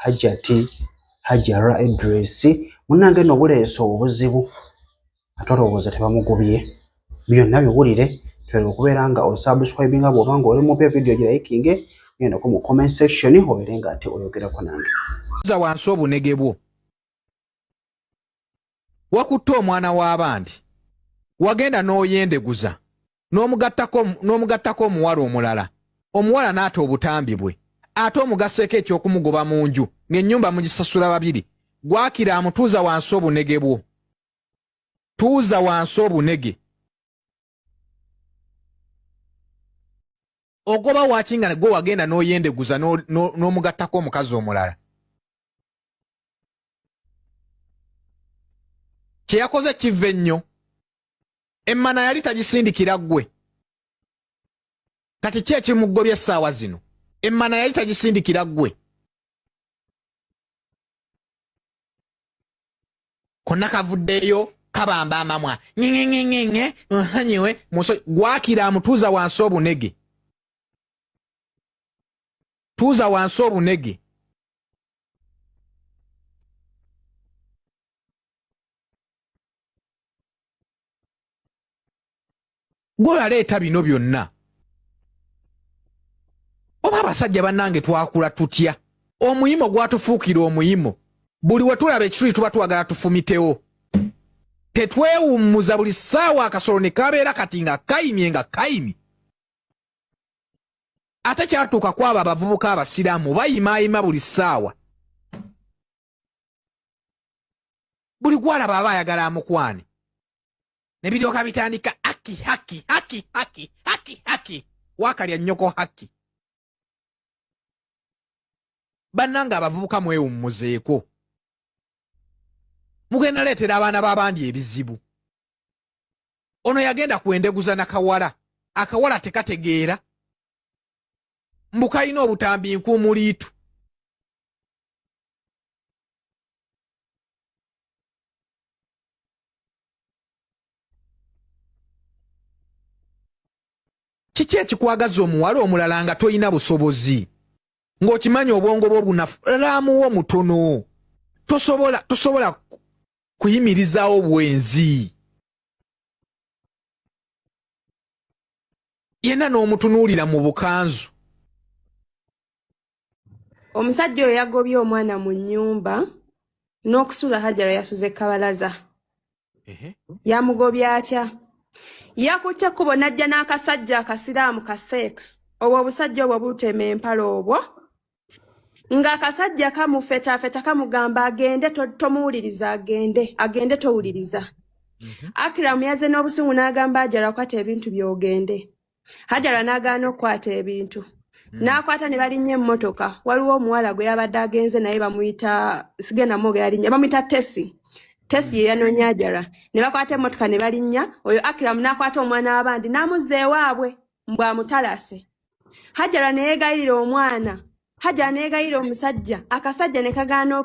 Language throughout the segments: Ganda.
Hajati Hajara Idris munnange nno buleese obuzibu ate olowooza tebamugobye byonna biwulire tera okubeera nga osubscribinga bw'oba nga oli mupya vidiyo girayikinge gendako mu comment section obeere nga ate oyogerako nange. Tuuza wansi obunege bwo. Wakutte omwana w'abandi, wagenda n'oyendeguza n'omugattako omuwala omulala, omuwala n'ata obutambi bwe, ate omugasseeko eky'okumugoba mu nju ng'ennyumba mugisasula babiri. Gwakira amutuuza wansi obunege bwo. Tuuza wansi obunege. Ogoba waki nga gwe wagenda n'oyendeguza n'omugattako omukazi omulala? Kye yakoze kivve ennyo. Emmana yali tagisindikira ggwe. Kati ki ekimugobye essaawa zino? Emmana yali tagisindikira ggwe. Konna kavuddeyo kabamba amamwa ngengengenge nhanyiwe muso gwakira amutuuza wansi obunege. Tuuza wansi obunege. Gwe aleeta bino byonna. Oba abasajja bannange twakula tutya? Omuyimo gwatufuukira omuyimo. Buli we tulaba ekituli tuba twagala tufumitewo. Tetwewummuza buli ssaawa akasolo ne kabeera kati nga kayimye nga kayimye. Ate kyatuuka ku abo abavubuka abasiraamu bayimaayima buli ssaawa. Buli gw'alaba aba ayagala amukwane. Ne biryoka bitandika haki haki haki haki haki haki. Waakalya nnyoko haki. Bannange abavubuka mwewummuzeeko. Mugenda leetera abaana b'abandi ebizibu. Ono yagenda kwendeguza na kawala. Akawala tekategeera. Mbu kalina obutambi nkuumuliitu. Kiki ekikwagaza omuwala omulala nga tolina busobozi? Ng'okimanyi obwongo bwo bunafu, laamuwo mutono. Tosobola kuyimirizaawo bwenzi. Yenna n'omutunuulira mu bukanzu. Omusajja oyo yagobye omwana mu nnyumba n'okusula Hajara yasuze kabalaza. Yamugobye atya? Yakutte ekkubo n'ajja n'akasajja akasiraamu kaseeka. Obwo obusajja obwo butema empala obwo. Ng'akasajja kamufetaafeta kamugamba agende tomuwuliriza agende agende towuliriza. Akram yazze n'obusungu n'agamba Hajara kwata ebintu by'ogende. Hajara n'agaana okukwata ebintu. N'akwata ne balinnya emmotoka. Waliwo omuwala gwe yabadde agenze naye bamuyita sigenda mwogera linnya bamuyita Tesi. Tesi ye yanoonya Hajara. Ne bakwata emmotoka ne balinnya oyo Akram n'akwata omwana w'abandi n'amuzza ewaabwe mbu amutalase. Hajara ne yeegayirira omwana. Hajara ne yeegayirira omusajja. Akasajja ne kagaana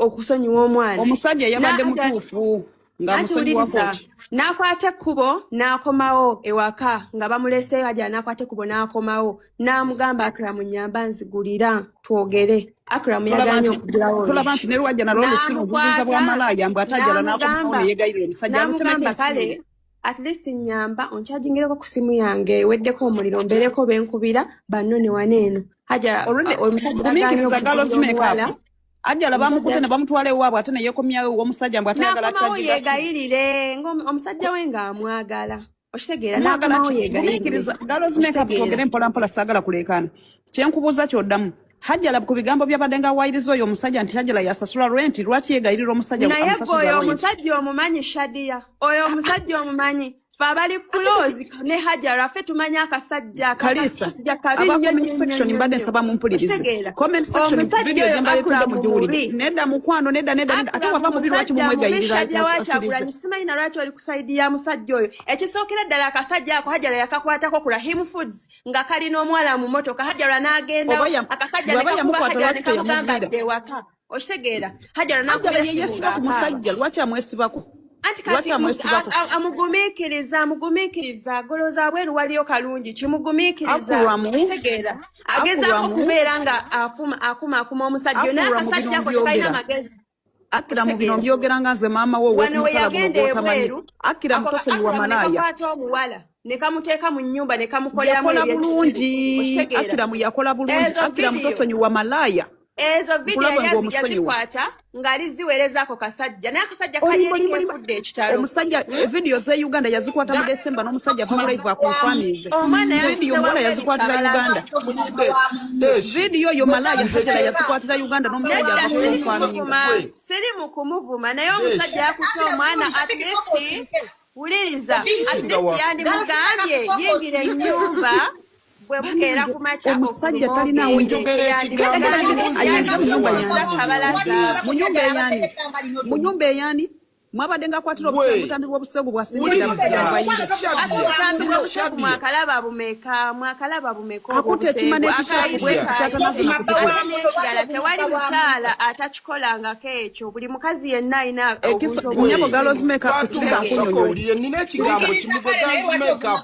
okusonyiwa omwana. Omusajja yabadde mutuufu nga Anti amusonyiwako wuliriza, ki? n'akwata ekkubo n'akomawo ewaka nga bamuleseeyo. Hajara n'akwata ekkubo n'akomawo n'amugamba Akram nnyamba nzigulira twogere. Akram yagaanye okugulawo Tolaba nti oluggi. ne lwajja nalwo olusimu obubuuza bwa N'amukwata, malaaya mbu ate Hajara n'akomawo n'amugamba, ne yeegayirira omusajja alutemeko n'amugamba kale essimu. at least nnyamba onkyajingireko ku simu yange eweddeko omuliro mbeereko benkubira bannone wano eno. Hajara Already, omusajja yagaanye gumiikiriza girls okugulira make up. omuwala. Hajara bamukutte Omusajja ne bamutwala ewaabwe ate ne yeekomyawo ew'omusajja mbu ate ayagala n'akomawo akyajinga simu. yeegayirire ng'omusajja we ng'amwagala. Okitegeera Omwagala n'akomawo ki? yeegayirire. Gumiikiriza girls make up Okitegeera. twogere mpola mpola saagala kuleekaana. Kye nkubuuza ky'oddamu. Hajara ku bigambo by'abadde ng'awaayiriza oyo omusajja nti Hajara yasasula rent lwaki yeegayirira omusajja Naye gwe amusasuza oyo rent? omusajja omumanyi Shadia. Oyo omusajja omumanyi. Ffe abali close ne Hajara ffe tumanyi akasajja Kalisa, akasajja kabi aba nnyo comment nnyo section nnyo mbadde nnyo. nsaba mumpulirize. Okitegeera. Comment section Omusajja video oyo gye mbaleetedde Akram mugiwulire. mubi. Nedda mukwano nedda nedda nedda ate Akram waba mubi lwaki musajja mubi mumwegayirira Shadia wa akkirize? Kyagulanyi simanyi na lwaki oli ku side ya musajja oyo. Ekisookera ddala akasajja ako Hajara yakakwatako ku Rahim Foods nga kalina omuwala mu mmotoka. Hajara n'agendawo akasajja ne Bw'aba kakuba yamukwata Hajara ne lwaki kamugamba teyamubwira? adde ewaka. Okitegeera. Hajara Hajara n'akuba ye essimu yeesiba ku ng'akaaba. musajja lwaki amwesibako? Anti Lwaki kati amwesibako? Amugumiikiriza, amugumiikiriza. Golooza bweru waliyo kalungi, kimugumiikiriza. Akuramu. Okitegeera, agezaako Akuramu. okubeera nga afuma akumaakuma omusajja oyo, naye Akuramu, akasajja bino ako tekalina mbyogera. magezi. Akira mu bino Okitegeera. mbyogera nga nze maama wo Wano we ow'okumutala guno yagenda gw'otamanyi. ebweru, Akira ako mutosonyiwa Akuramu ne malaaya. kakwata omuwala ne kamuteeka mu nnyumba ne kamukoleramu Yakola ebyekisiru. bulungi. Okitegeera. Akiramu yakola bulungi. Ezo Akiramu vidiyo, tosonyiwa malaaya. ezo vidiyo Nkulaba yali ng'omusonyiwa. yazikwata ng'ali ziweereza ako kasajja, naye akasajja kali Olimba, eri olimba, olimba. keefudde ekitalo. Omusajja vidiyo ze Uganda yazikwata mu December n'omusajja ava mu live akonfaminze. Omwana Vidiyo yasuze omuwala wabweru yazikwatira kabalaza. Uganda. Mulinde Deshi. Vidiyo yo malaaya Nze Hajara kye yazikwatira Uganda n'omusajja Nedda, ava siri kukonfaminga. kumuvuma, Gwe. siri mu kumuvuma, naye Deshi. omusajja yakutte omwana. At least wuliriza, at Nga least wa yandimugambye yingira ennyumba bwe bukeera ku makya Omusajja ofulume talinaawo ogende. Njogera ekigambo kimu Yandimugambye nze Ayingira mu ntuule nyumba wansi yange. kabalaza. Mu nyumba eyani? Mu nyumba eyani? Mwabadde ng'akwatira Gwe. obutambi bw'obuseegu bwasindikira Wuliriza. abasajja bayinge. Ate Shadia. obutambi bw'obuseegu Shadia. mwakalaba bumeka? Mwakalaba bumeka obwo Akutte ekima obuseegu n'ekikyafu bwe akayise kiti kayo? kyatamaze na kupikula. Ate n'ekirala, tewali mukyala atakikolangako ekyo. Buli mukazi yenna alina Ekiso obuntu Gwe. nnyabo obw'ekisiru. girls makeup Fatuma, sika sooka nkunyonnyole. owulire, nina ekigambo kimu gwe girls makeup.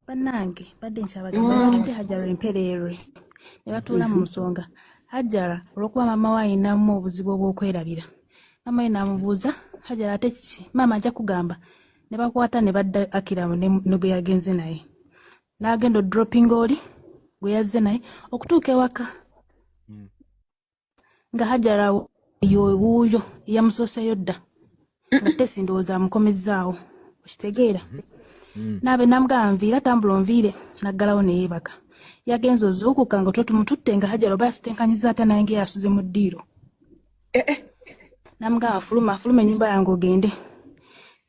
Bannange, badde nkyabagamba, batudde Hajara empereerwe ne batuula mu nsonga. Hajara olw'okuba maama we ayinamu obuzibu obw'okwerabira, maama we n'amubuuza, "Hajara, ate kiki?" "Maama, ajja kugamba." Ne bakwata ne badda Akiramu ne gwe yagenze naye, n'agenda odropinga oli gwe yazze naye. Okutuuka ewaka nga Hajara wuuyo yamusooseyo dda, nga tesi ndowooza amukomezzaawo, okitegeera? Naabe namugamba, "Nviira, tambula onviire." Naggalawo ne yeebaka. Yagenza ozuukuka nga otwo tumututte, nga Hajara oba yatutenkanyiza ate naye nga yasuze mu ddiiro. Namugamba, "Fuluma, fuluma ennyumba yange ogende."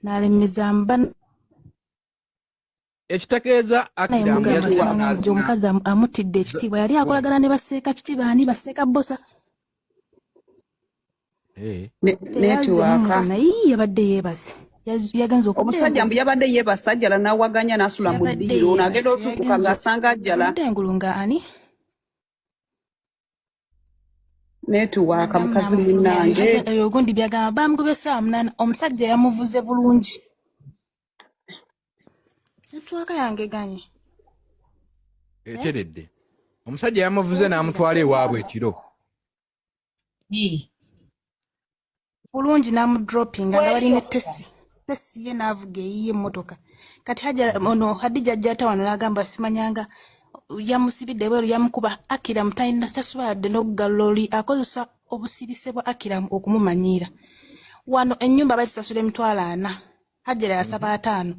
N'alemeza mba Ekitegeeza naye Akiramu mugamba yazze simanya nti n'azina omukazi amutidde ekitiibwa. Yali akolagana ne baseeka kitiibwa, ani baseeka bosa. Teyazze Netiwaaka. mumuzina. Naye yabadde yeebase. Yagenze okudda Omusajja engulu mbu yabadde yeebase Hajara n'awaganya n'asula mu yabadde ddiiro n'agenda yeebase, ozuukuka yagenze ng'asanga Hajara. okudda engulu nga ani Netiwaaka naddamu mukazi n'amufulumya. munnange. Hajara oyo ogundi byagamba bamugobye essaawa 8, omusajja yamuvuze bulungi. Netwaka yange ganye. Eteredde. Omusajja yamuvuze n'amutwala ewaabwe ekiro. Bulungi n'amudropinga nga balina tesi tesi ye n'avuga eyiye emmotoka. Kati Hajara ono Hadija ajja ata wano n'agamba simanyanga yamusibidde ebweru, yamukuba. Akiramu talina tasobola yadde n'okugalula oli akozesa obusirise bwa Akiramu okumumanyiira. Wano ennyumba bagisasula 40,000, Hajara yasaba 50.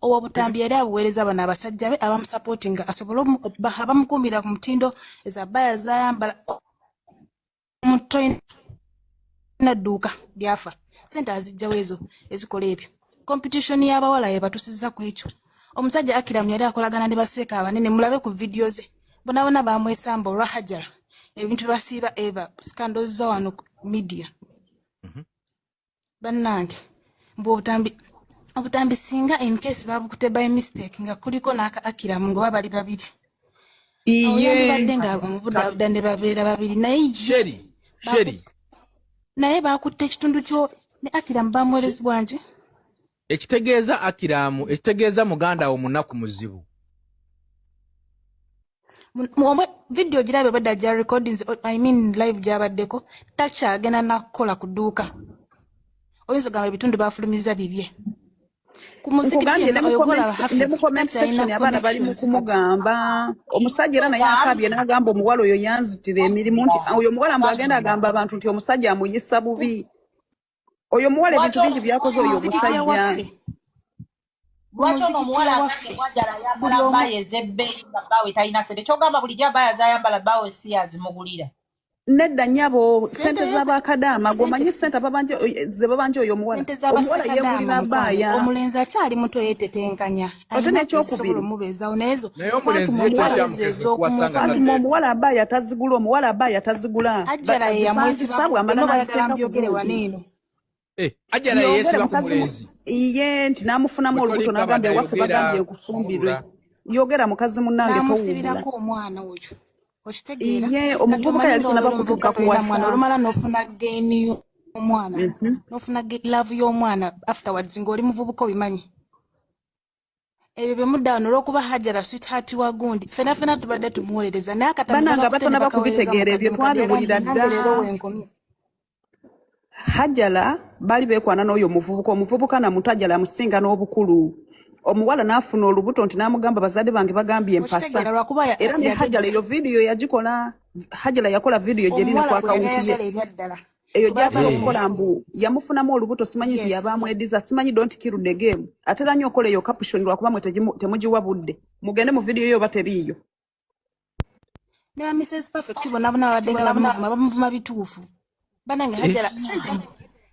Obwo obutambi yali abuweereza bano abasajja be abamusapootinga asobole abamukuumira ku mutindo ezabaya zayambala. Omuntu tolina dduuka lyafa, sente azijjawo ezo ezikola ebyo. Competition y'abawala yebatusiza ku ekyo. Omusajja Akiramu yali akolagana ne baseeka abanene, mulabe ku vidiyo ze bonabona bamwesamba olwa Hajara. Ebintu basiiba eva scandals za wano ku media. Bannange, mbu obutambi singa in case babukute by mistake nga kuliko n'aka Akiramu nga oba bali babiri awo Iye. yandibadde nga omubudaabuda ne babeera babiri, naye ye Sheri, Sheri. Naye bakutte ekitundu kyo ne Akiramu bamuweerezi bwanje. Ekitegeeza Akiramu, ekitegeeza muganda wo munaku muzibu. Omwe video girabe badde ajja recordings, I mean live gy'abaddeko, takyagenda nakukola ku dduuka. Oyinza ogamba ebitundu bafulumiza bibye ku muzikiti Nkugambye yenna ne mu oyo gwolaba comment ne Hafiz mu comment takyalina section abaana bali mu connections kati. kumugamba omusajja era naye akaabye n'agamba omuwala oyo yanzitira emirimu, nti oyo omuwala mbu agenda agamba abantu nti omusajja amuyisa bubi. Oyo omuwala ebintu bingi byakoze Ku oyo muzikiti omusajja. ewaffe, ku Lwaki ono muzikiti omuwala agambye ewaffe Hajara ayambala buli omu bbaaya ez'ebbeeyi nga bbaawe talina ssente? Kyogamba bulijjo abbaaya z'ayambala bbaawe si yazimugulira? Nedda nnyabo, sente sente z'abakadaama sente gweomanyi sente ababanja ze babanja oyo omuwala. Sente Omuwala z'abasekadaama yeegulira mukwano. bbaaya. Omulenzi akyali muto yeetetenkanya, Ate alina ezisobola n'ekyokubiri omubeezawo, naye ezo Naye omulenzi Fatuma ye omuwala ezo kyekyamukeze okuwasa nga Fatuma tadde. omuwala abbaaya tazigula, omuwala abbaaya tazigula. Hajara ye Azipangisa yamwesibako bw'amala byonna bayagala n'aziteeka ku mbyogere wano gundi. eno. Eh, Hajara Yogere yeesiba ku mukazi mulenzi. Iye nti n'amufunamu Gwe olubuto toli n'agamba kabada ewaffe yogera bagambye nkufumbirwe. wabula. Yogera mukazi munnange, towuubula. N'amusibirako omwana oyo, okitegeera? Iye Kati omuvubuka omanyi yali nga tanaba obeera kutuuka omuvubuka tolina mwana, kuwasa. olumala n'ofuna geeniyo. Omwana n'ofuna love y'omwana afterwards ng'oli muvubuka, obimanyi ebyo bye mudda wano olw'okuba Hajara sweetheart wa gundi, fena fena tubadde tumuwolereza, naye akatambi Banange bakakutte ne abatanaba bakaweereza kubitegeera mukadde ebyo mukadde yagambye twabiwulira nange dda. Leero wenkomye. Hajala baali beekwana n'oyo omuvubuka, omuvubuka namuto, Hajala amusinga n'obukulu. Omuwala n'afuna olubuto nti n'amugamba, bazadde bange bagambye Okitegeera empasa. lwakuba Era ne Hajala yagejja eyo vidiyo yagikola, Hajala yakola vidiyo gyeri ne ku omuwala gwe yali akawunti ye. ayagala ebyaddala Eyo bwe baava gy'atera mu okukola mbu yamufunamu olubuto, simanyi nti yaba amwediza, simanyi. Don't kill the game. Atera nnyo okola eyo caption lwakuba mwe temugiwa budde. Mugende mu vidiyo yo oba teriiyo. Ne ba Mrs Perfect bonna bonna babadde nga bamuvuma, bamuvuma bituufu. Banange, Hajara sente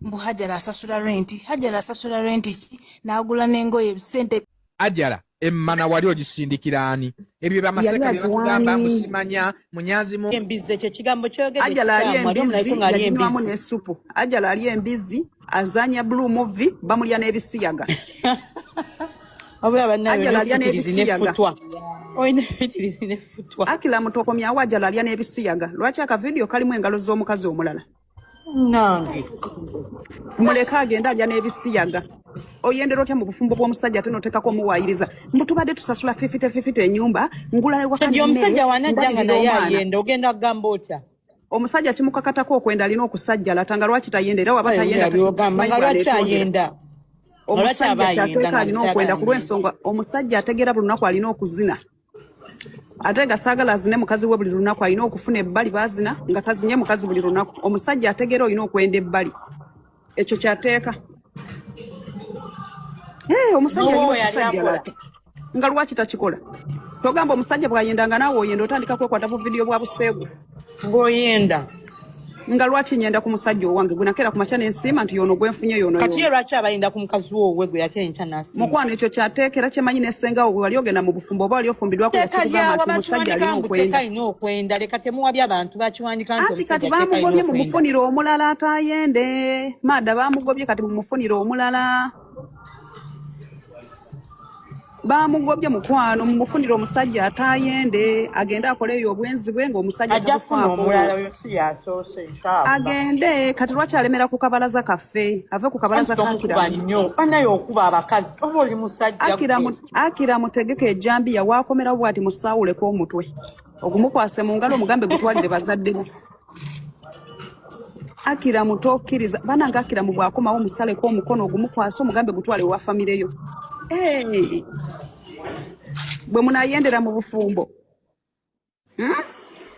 mbu Hajara asasula renti, Hajara asasula renti ki n'agula n'engoye sente. Ajala emmana wali ogisindikira ani? Ebyo Yali bamaseeka bye batugamba mbu agiwaani? Simanya munyazi mu Embizzi, ekyo ekigambo kyogedde Ajala alya kikyamu, ali embizzi, omulayiko ng'alya yaginywamu embizzi. n'essupu. Ajala alya embizzi, azanya blue movie, bamulya n'ebisiyaga. Wabula bannaye Ajala olina alya effutirizi n'ebisiyaga. n'effutwa, olina effutirizi n'effutwa. Akila mutokomyawo, Ajala alya n'ebisiyaga. Lwaki akavidiyo kalimu engalo z'omukazi omulala? Nange Muleke agende alya n'ebisiyaga. Oyendera otya mu bufumbo bw'omusajja ate n'oteekako omuwaayiriza mbu tubadde tusasula 50-50, ennyumba ngula ewaka Kati n'emmere, omusajja wanajja nga ndabirira naye omwana. ayenda, ogenda kugamba otya? Omusajja kimukakatako okwenda, alina okusajjala ata nga lwaki tayenda? Era waba Kale tayenda wulira byogamba simanyi nga lwaki bw'aneetondera. ayenda, nga lwaki aba Omusajja ayenda kyateeka nga alina tayagala okwenda ku ngenda. lw'ensonga omusajja ategeera buli lunaku alina okuzina, ate nga saagala azine mukazi we buli lunaku, alina okufuna ebbali baazina nga tazinye mukazi buli lunaku. Omusajja ategeera olina okwenda ebbali, ekyo kyateeka. Eh, omusajja alina N'owowe yali okusajjala akola. ate nga lwaki takikola? Togamba omusajja bw'ayenda nga naawe oyenda, otandika kwekwata bu vidiyo bwa buseegu. Ng'oyenda. Nga lwaki nyenda ku musajja owange gwe nakeera ku makya nensiima nti yono gwenfunye, yono Kati ye yono? lwaki abayenda ku mukazi wowe gwe yakera enkya n'asiima? Mukwano, ekyo kyateeka era kyemanyi nesengawo bwe wali ogenda mu bufumbo oba wali ofumbiddwako Tteeka yakikugamba lyawa nti omusajja bakiwandika alina mbu okwenda. tteeka alina okwenda. Leka, temuwabya abantu, bakiwandika nti Anti kati omusajja tteeka alina bamugobye, okwenda. mumufunire omulala atayende. Maada bamugobye, kati mumufunire omulala. Bamugobye mukwano, mumufunire omusajja atayende, agende akole eyo obwenzi bwe ng'omusajja Ajja kufuna tabufaako. omulala, oyo si yasoose, inshallah. Agende. Kati lwaki alemera ku kabalaza kaffe? Ave ku kabalaza Anti tomukuba kakiramu. nnyo banaye, okuba abakazi oba oli musajja Akira gwe. Akira mutegeke ejjambiya waakomerawo bw'ati, musaawuleko omutwe ogumukwase mu ngalo, omugambe gutwalire bazadde bo. Akira mutokkiriza banange, Akira mu bw'akomawo musaleko omukono ogumukwase, omugambe gutwale ewa famire yo. Hey, bwe munayendera mu bufumbo,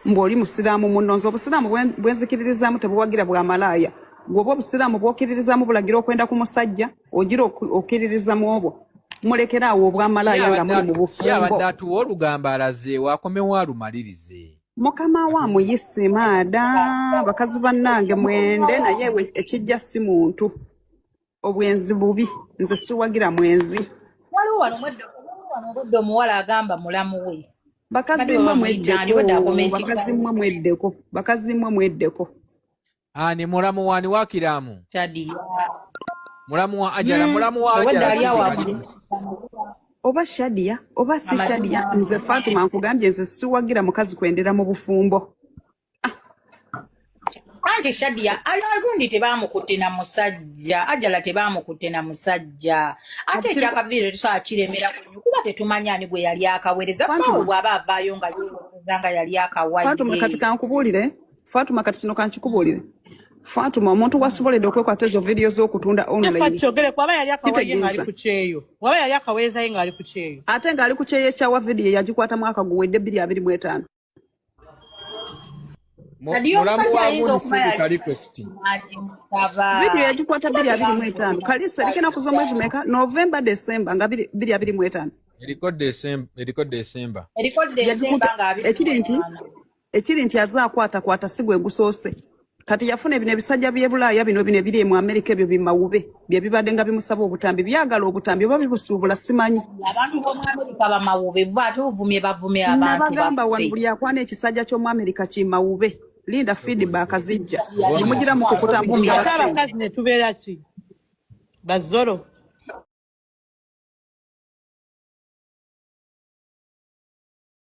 Mbu oli musiraamu munno, nze obusiraamu bwe nzikiririzaamu tebuwagira bwa malaaya. Gwe oba obusiraamu bw'okkiririzaamu bulagira okwenda ku musajja, ogira okkiririza mu obwo. Mulekere awo Ye obwamalaaya nga abadde muli mu ye bufumbo. Abadde atuwa olugambo, alazeewo akomewo alumalirize. Mukama we amuyise. Maada bakazi bannange mwende, naye ekijja si muntu. Obwenzi bubi, nze siwagira mwenzi. Waliwo wano mwedde, waliwo wano obwedde omuwala agamba mulamu we Bakazi badde mmwe baba muyitaani obwedde mweddeko. akomentinga. Bakazi mmwe mweddeko, bakazi mmwe mweddeko. Ani mulamu wani wakiramu? Shadia. Mulamu wa Ajala, mulamu wa Obwedde Ajala ali awo sisi kali. Oba Shadia oba si Amazima. Shadia, nze Fatuma nkugambye, nze siwagira mukazi kwendera mu bufumbo. Anti Shadia alundi tebamukutte na musajja, Ajala tebamukutte na musajja, ate Kati kiri ekyakaviire tusobola kiremera kunyu kuba tetumanyi ani gwe yali akaweereza. Bbaawe Fatuma bw'aba avaayo nga yeewoza nga yali Fatuma, kati akawadde. Kankubuulire Fatuma, kati kino kankikubuulire Fatuma, omuntu wasoboledde okwekwata ezo vidiyo z'okutunda Tefa online kyogere waba yali akawaye ng'ali kitegeeza ku kyeyo, waba yali akaweezayo ng'ali ku kyeyo. Ate ng'ali ku kyeyo ekyawa, vidiyo yagikwata mwaka guwedde 2025. Shadia Mulamu omusajja wa ayinza gundi okuba sindika yali request. agimusaba Vidiyo yagikwata kuba 2025. tebamukutte na Kalisa eriko ennaku z'omwezi musajja. meka? Novemba, December nga 2025. Eriko December, eriko December. Eriko Desemba Yagikuta nga abiri ekiri nti munaana. Ekiri nti aze akwatakwata si gwe gusoose. Kati yafuna ebino ebisajja by'e Bulaaya bino, bino ebiri mu Amerika, ebyo bimawube bye bibadde nga bimusaba obutambi, byagala obutambi oba bibusuubula simanyi. Abantu b'omu Amerika bamawube, va ate ovumye bavumye abantu Nabagamba wano baffe. buli akwana ekisajja ky'omu Amerika kimawube, linda feedback zijja. Yali Mugira mu mukwano kukutambulira Ate basente. abakazi ne tubeera ki bazoro.